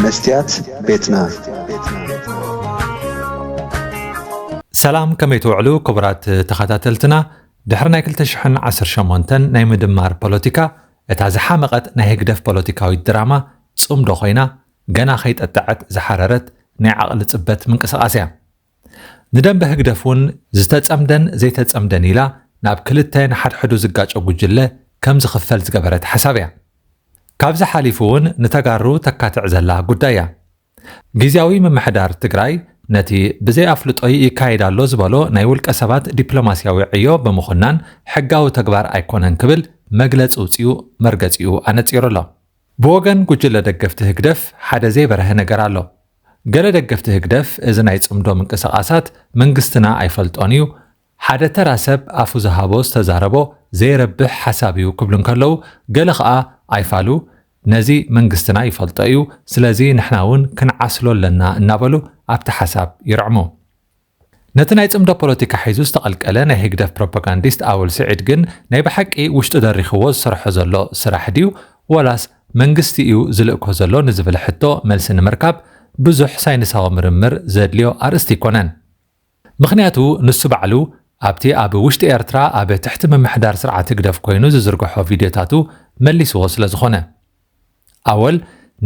መስትያት ቤትና። ሰላም፣ ከመይ ትውዕሉ ክቡራት ተኸታተልትና? ድሕሪ ናይ ክልተ ሽሕን ዓሰርተ ሸሞንተን ናይ ምድማር ፖለቲካ፣ እታ ዝሓመቐት ናይ ህግደፍ ፖለቲካዊት ድራማ ጽምዶ ኮይና፣ ገና ከይጠጠዐት ዝሓረረት ናይ ዓቕሊ ጽበት ምንቅስቓስ እያ። ንደንበ ህግደፍ እውን ዝተጸምደን ዘይተጸምደን ኢላ ናብ ክልተ ንሓድሕዱ ዝጋጨ ጉጅለ ከም ዝኽፈል ዝገበረት ሓሳብ እያ። ካብዚ ሓሊፉ እውን ንተጋሩ ተካትዕ ዘላ ጉዳይ እያ። ግዝያዊ ምምሕዳር ትግራይ ነቲ ብዘይ ኣፍልጦይ ይካየድ ኣሎ ዝበሎ ናይ ውልቀ ሰባት ዲፕሎማስያዊ ዕዮ ብምኹናን ሕጋዊ ተግባር ኣይኮነን ክብል መግለጺ ውፅኡ መርገጺኡ ኣነጺሩ ኣሎ። ብወገን ጉጅለ ደገፍቲ ህግደፍ ሓደ ዘይበረሀ ነገር ኣሎ። ገለ ደገፍቲ ህግደፍ እዚ ናይ ጽምዶ ምንቅስቓሳት መንግስትና ኣይፈልጦን እዩ፣ ሓደ ተራ ሰብ ኣፉ ዝሃቦ ዝተዛረቦ ዘይረብሕ ሓሳብ እዩ ክብሉ እንከለዉ፣ ገለ ኸኣ ኣይፋሉ፣ ነዚ መንግስትና ይፈልጦ እዩ፣ ስለዚ ንሕና እውን ክንዓስሎ ኣለና እናበሉ ኣብቲ ሓሳብ ይርዕሙ። ነቲ ናይ ጽምዶ ፖለቲካ ሒዙ ዝተቐልቀለ ናይ ህግደፍ ፕሮፓጋንዲስት ኣወል ስዒድ ግን ናይ ብሓቂ ውሽጡ ደሪኽዎ ዝሰርሖ ዘሎ ስራሕ ድዩ ወላስ መንግስቲ እዩ ዝልእኮ ዘሎ ንዝብል ሕቶ መልሲ ንምርካብ ብዙሕ ሳይንሳዊ ምርምር ዘድልዮ ኣርእስቲ ኣይኮነን። ምኽንያቱ ንሱ ባዕሉ ኣብቲ ኣብ ውሽጢ ኤርትራ ኣብ ትሕቲ ምምሕዳር ስርዓት ህግደፍ ኮይኑ ዝዝርግሖ ቪድዮታቱ መሊስዎ ስለ ዝኾነ። ኣወል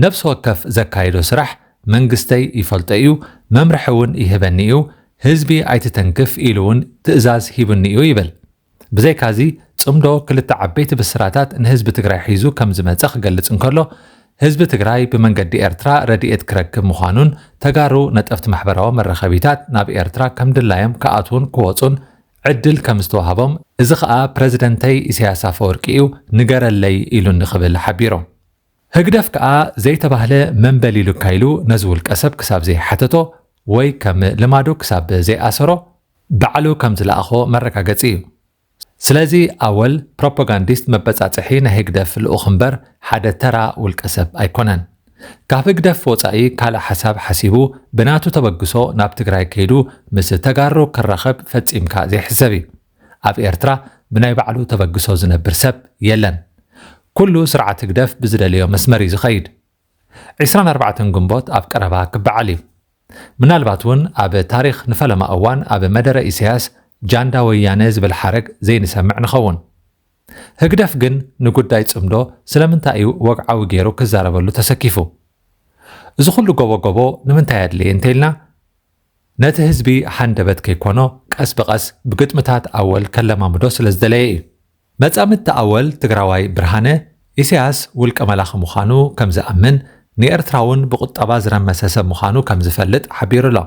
ነፍሲ ወከፍ ዘካየዶ ስራሕ መንግስተይ ይፈልጦ እዩ፣ መምርሒ እውን ይህበኒ እዩ፣ ህዝቢ ኣይትተንክፍ ኢሉ እውን ትእዛዝ ሂቡኒ እዩ ይብል። ብዘይካዚ ጽምዶ ክልተ ዓበይቲ ብስራታት ንህዝቢ ትግራይ ሒዙ ከም ዝመጸ ክገልጽ እንከሎ፣ ህዝቢ ትግራይ ብመንገዲ ኤርትራ ረድኤት ክረክብ ምዃኑን ተጋሩ ነጠፍቲ ማሕበራዊ መራኸቢታት ናብ ኤርትራ ከም ድላዮም ክኣትዉን ክወጹን ዕድል ከም ዝተዋህቦም፣ እዚ ኸኣ ፕረዚደንተይ ኢሳያስ ኣፈወርቂ እዩ ንገረለይ ኢሉኒ ክብል ሓቢሩ። ህግደፍ ከኣ ዘይተባህለ መንበል ኢሉካ ኢሉ ነዚ ውልቀ ሰብ ክሳብ ዘይሓተቶ ወይ ከም ልማዱ ክሳብ ዘይኣሰሮ ባዕሉ ከም ዝለኣኾ መረጋገጺ እዩ። ስለዚ ኣወል ፕሮፓጋንዲስት መበጻጽሒ ናይ ህግደፍ ልኡኽ እምበር ሓደ ተራ ውልቀ ሰብ ኣይኮነን። ካብ ህግደፍ ወጻኢ ካልእ ሓሳብ ሓሲቡ ብናቱ ተበግሶ ናብ ትግራይ ከይዱ ምስ ተጋሩ ክራኸብ ፈጺምካ ዘይሕሰብ እዩ። ኣብ ኤርትራ ብናይ ባዕሉ ተበግሶ ዝነብር ሰብ የለን። ኩሉ ስርዓት ህግደፍ ብዝደለዮ መስመር እዩ ዝኸይድ። ዕስራን ኣርባዕተን ግንቦት ኣብ ቀረባ ክበዓል እዩ። ምናልባት እውን ኣብ ታሪኽ ንፈለማ እዋን ኣብ መደረ ኢሳያስ ጃንዳ ወያነ ዝብል ሓረግ ዘይንሰምዕ ንኸውን። ህግደፍ ግን ንጉዳይ ጽምዶ ስለምንታይ እዩ ወግዓዊ ገይሩ ክዛረበሉ ተሰኪፉ? እዚ ኩሉ ጎቦ ጎቦ ንምንታይ ኣድለየ እንተኢልና፣ ነቲ ህዝቢ ሃንደበት ከይኮኖ ቀስ ብቐስ ብግጥምታት ኣወል ከለማምዶ ስለ ዝደለየ እዩ። መጻምድቲ ኣወል ትግራዋይ ብርሃነ፣ ኢሳያስ ውልቀ መላኺ ምዃኑ ከም ዝኣምን፣ ንኤርትራ እውን ብቁጠባ ዝረመሰ ሰብ ምዃኑ ከም ዝፈልጥ ሓቢሩ ኣሎ።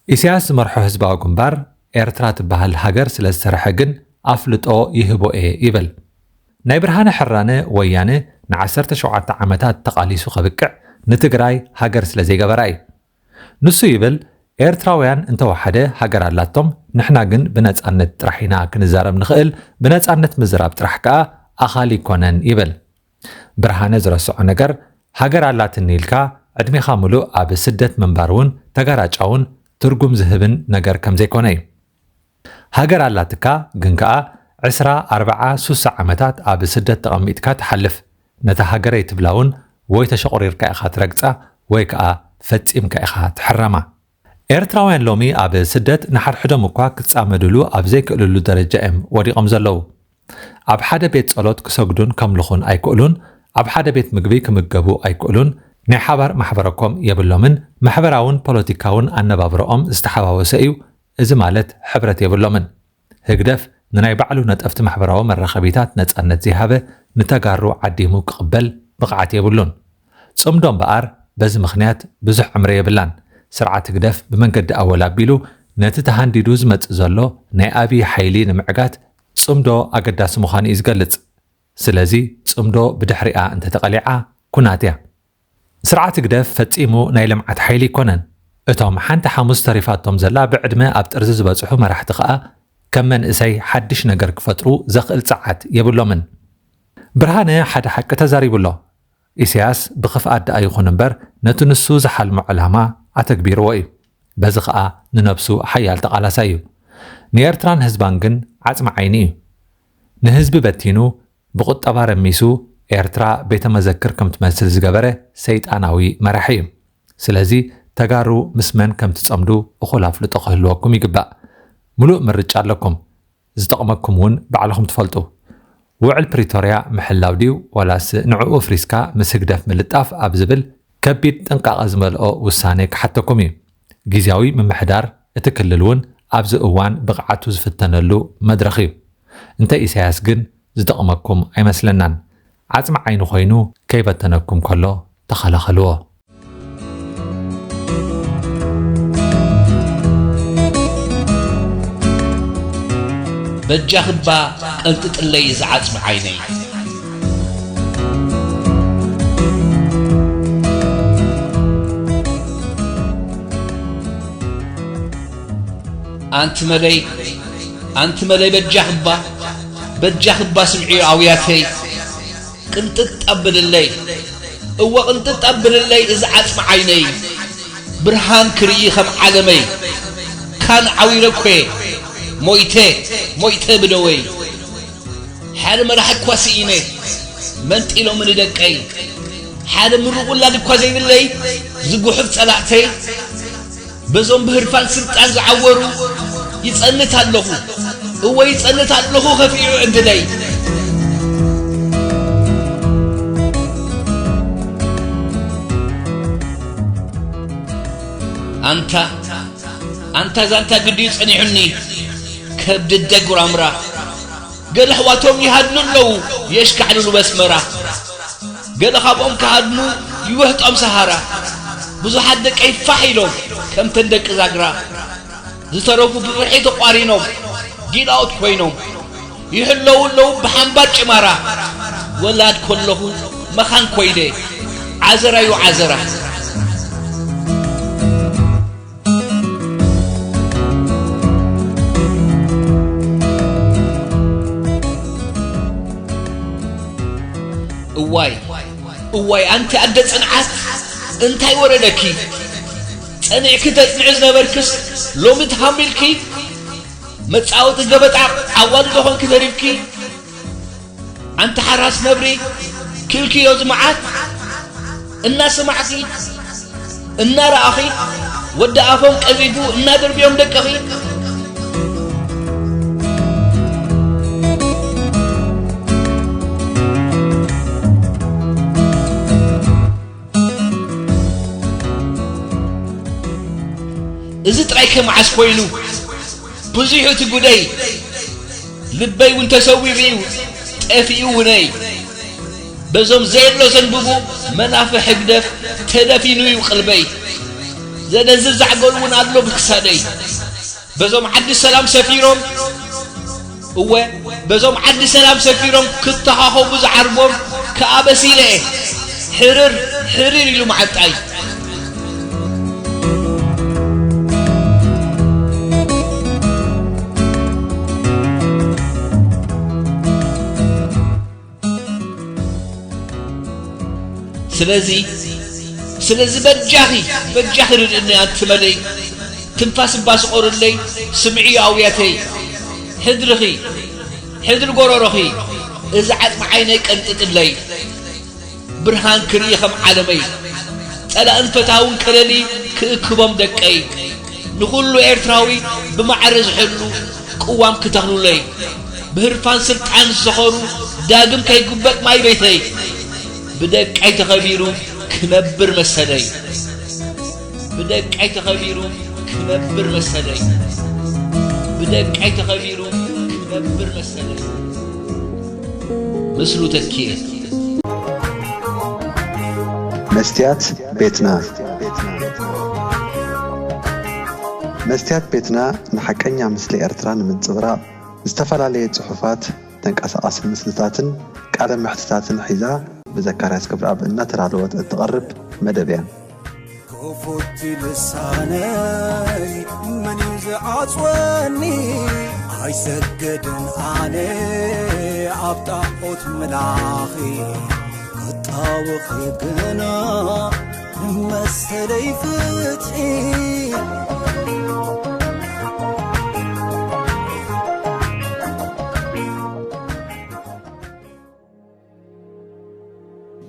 ኢሳያስ ዝመርሖ ህዝባዊ ግንባር ኤርትራ ትበሃል ሃገር ስለ ዝሰርሐ ግን ኣፍልጦ ይህቦ እየ ይብል። ናይ ብርሃነ ሕራነ ወያነ ንዓሰርተ ሸውዓተ ዓመታት ተቓሊሱ ከብቅዕ ንትግራይ ሃገር ስለ ዘይገበራ እዩ። ንሱ ይብል፣ ኤርትራውያን እንተወሓደ ሃገር ኣላቶም፣ ንሕና ግን ብነጻነት ጥራሕ ኢና ክንዛረብ ንኽእል፣ ብነጻነት ምዝራብ ጥራሕ ከኣ ኣኻሊ ይኮነን ይብል። ብርሃነ ዝረስዖ ነገር፣ ሃገር ኣላትኒ ኢልካ ዕድሜኻ ምሉእ ኣብ ስደት ምንባር እውን ተጋራጫውን ትርጉም ዝህብን ነገር ከም ዘይኮነ እዩ። ሃገር ኣላትካ፣ ግን ከኣ ዕስራ፣ ኣርብዓ፣ ሱሳ ዓመታት ኣብ ስደት ተቐሚጥካ ትሓልፍ። ነታ ሃገረይ ትብላ እውን ወይ ተሸቑሪርካ ኢኻ ትረግጻ ወይ ከኣ ፈጺምካ ኢኻ ትሕረማ። ኤርትራውያን ሎሚ ኣብ ስደት ንሓድሕዶም እኳ ክጻመድሉ ኣብ ዘይክእልሉ ደረጃ እዮም ወዲቖም ዘለዉ። ኣብ ሓደ ቤት ጸሎት ክሰግዱን ከምልኹን ኣይክእሉን፣ ኣብ ሓደ ቤት ምግቢ ክምገቡ ኣይክእሉን፣ ናይ ሓባር ማሕበረኮም የብሎምን፣ ማሕበራውን ፖለቲካውን ኣነባብረኦም ዝተሓዋወሰ እዩ። እዚ ማለት ሕብረት የብሎምን። ህግደፍ ንናይ ባዕሉ ነጠፍቲ ማሕበራዊ መራኸቢታት ነጻነት ዘይሃበ ንተጋሩ ዓዲሙ ክቕበል ብቕዓት የብሉን። ጽምዶ እምበኣር በዚ ምኽንያት ብዙሕ ዕምሪ የብላን። ስርዓት ህግደፍ ብመንገዲ ኣወል ኣቢሉ ነቲ ተሃንዲዱ ዝመጽእ ዘሎ ናይ ኣብይ ሓይሊ ንምዕጋት ጽምዶ ኣገዳሲ ምዃኑ እዩ ዝገልጽ። ስለዚ ጽምዶ ብድሕሪኣ እንተተቐሊዓ ኩናት እያ። ስርዓት ህግደፍ ፈጺሙ ናይ ልምዓት ሓይሊ ኣይኮነን። እቶም ሓንቲ ሓሙስ ተሪፋቶም ዘላ ብዕድመ ኣብ ጥርዚ ዝበጽሑ መራሕቲ ከኣ ከም መንእሰይ ሓድሽ ነገር ክፈጥሩ ዘኽእል ጸዓት የብሎምን። ብርሃነ ሓደ ሓቂ ተዛሪቡ ኣሎ። ኢሳያስ ብኽፍኣት ደኣ ይኹን እምበር ነቲ ንሱ ዝሓልሞ ዕላማ ኣተግቢርዎ እዩ። በዚ ኸኣ ንነብሱ ሓያል ተቓላሳይ እዩ። ንኤርትራን ህዝባን ግን ዓጽሚ ዓይኒ እዩ። ንህዝቢ በቲኑ ብቁጠባ ረሚሱ ኤርትራ ቤተ መዘክር ከም ትመስል ዝገበረ ሰይጣናዊ መራሒ እዩ። ስለዚ ተጋሩ ምስ መን ከም ትጸምዱ እኹል ኣፍልጦ ክህልወኩም ይግባእ። ምሉእ ምርጫ ኣለኩም። ዝጠቕመኩም እውን ባዕልኹም ትፈልጡ። ውዕል ፕሪቶርያ ምሕላው ድዩ ዋላስ ንዕኡ ኣፍሪስካ ምስ ህግደፍ ምልጣፍ ኣብ ዝብል ከቢድ ጥንቃቐ ዝመልኦ ውሳኔ ክሓተኩም እዩ። ግዝያዊ ምምሕዳር እቲ ክልል እውን ኣብዚ እዋን ብቕዓቱ ዝፍተነሉ መድረኽ እዩ። እንተ ኢሳያስ ግን ዝጠቕመኩም ኣይመስለናን። ዓጽሚ ዓይኒ ኮይኑ ከይበተነኩም ከሎ ተኸላኸልዎ። በጃኽባ ቀንጥጥለይ ዝዓጽሚ ዓይነይ። ኣንቲ መለይ ኣንቲ መለይ በጃኽባ በጃኽባ ስምዒ ኣውያተይ። ቅንጥጥ ኣብልለይ እወ ቅንጥጥ ኣብልለይ እዚ ዓጽሚ ዓይነይ። ብርሃን ክርኢ ከም ዓለመይ። ካን ዓዊረ እኮ ሞይተ ሞይተ ብደወይ። ሓደ መራሒ እኳ ስኢነ መንጢሎምኒ ደቀይ። ሓደ ምሩቕ ውላድ እኳ ዘይብለይ ዝጉሕፍ ጸላእተይ። በዞም ብህርፋን ስልጣን ዝዓወሩ ይጸንት ኣለኹ እወ ይጸንት ኣለኹ ከፊዑ ዕድለይ። ኣንታ ኣንታ ዛንታ ግድዩ ጸኒሑኒ ከብዲ ደጉራምራ። ገለ ኣሕዋቶም ይሃድኑ ኣለዉ የሽካዕልሉ በስመራ። ገለ ካብኦም ክሃድኑ ይውሕጦም ሰሃራ። ብዙሓት ደቀይ ፋሕ ኢሎም ከምተን ደቂ ዛግራ። ዝተረፉ ብፍርሒ ተቋሪኖም ጊላኦት ኮይኖም ይሕለዉ ኣለዉ ብሓምባር ጭማራ። ወላድ ከለኹ መኻን ኮይነ ዓዘራዩ ዓዘራ። እዋይ እዋይ ኣንቲ ኣደ ጽንዓት እንታይ ወረደኪ? ጸኒዕኪ ተጽንዒ ዝነበርክስ ሎሚ ትሃሚልኪ? መጻወቲ ገበጣ ዓዋሉ ዶ ኾንኪ ተሪፍኪ? ኣንቲ ሓራስ ነብሪ ክልክዮ ዝመዓት እናሰማዕኪ እናረኣኺ ወዲ ኣፎም ቀዚፉ እናደርብዮም ደቅኺ። እዚ ጥራይ ከ መዓስ ኮይኑ ብዙሕ እቲ ጉደይ። ልበይ እውን ተሰዊሩ እዩ ጠፊኡ ውነይ። በዞም ዘየሎ ዘንብቡ መናፍሕ ህግደፍ ተደፊኑ እዩ ቅልበይ። ዘደንዝዝ ዛዕጎል እውን ኣሎ ብክሳደይ። በዞም ዓዲ ሰላም ሰፊሮም እወ በዞም ዓዲ ሰላም ሰፊሮም ክተኻኸቡ ዝዓርቦም ከኣ በሲለ እየ። ሕርር ሕርር ኢሉ መዓንጣይ። ስለዚ ስለዚ በጃኺ በጃኺ ርድእኒ ኣንቲ መለይ። ትንፋስ እባ ስቖርለይ ስምዕዮ ኣውያተይ። ሕድርኺ ሕድሪ ጎረሮኺ እዚ ዓጽሚ ዓይነይ ቀንጥጥለይ። ብርሃን ክርኢ ከም ዓለመይ ጸላእን ፈታውን ከለሊ ክእክቦም ደቀይ። ንኹሉ ኤርትራዊ ብማዕረ ዝሕሉ ቅዋም ክተኽሉለይ። ብህርፋን ስልጣን ዝሰኸሩ ዳግም ከይጉበጥ ማይ ቤተይ። ብደቀይ ተኸቢሩ ክነብር መሰለይ። ብደቀይ ተኸቢሩ ክነብር መሰለይ። ብደቀይ ተኸቢሩ ክነብር መሰለይ። ምስሉ ተኪኤ። መስትያት ቤትና። መስትያት ቤትና ንሓቀኛ ምስሊ ኤርትራ ንምንጽብራቕ ዝተፈላለየ ጽሑፋት፣ ተንቀሳቓሲ ምስልታትን ቃለ መሕትታትን ሒዛ ብዘካርያስ ገብረኣብ እናተዳለወት እትቐርብ መደብ እያ። ክፉት ልሳነይ መን እዩ ዝዓጽወኒ? ኣይሰግድን ኣነ ኣብ ጣዖት ምላኺ። ክጣወኺ ግና መሰለይ ፍትሒ።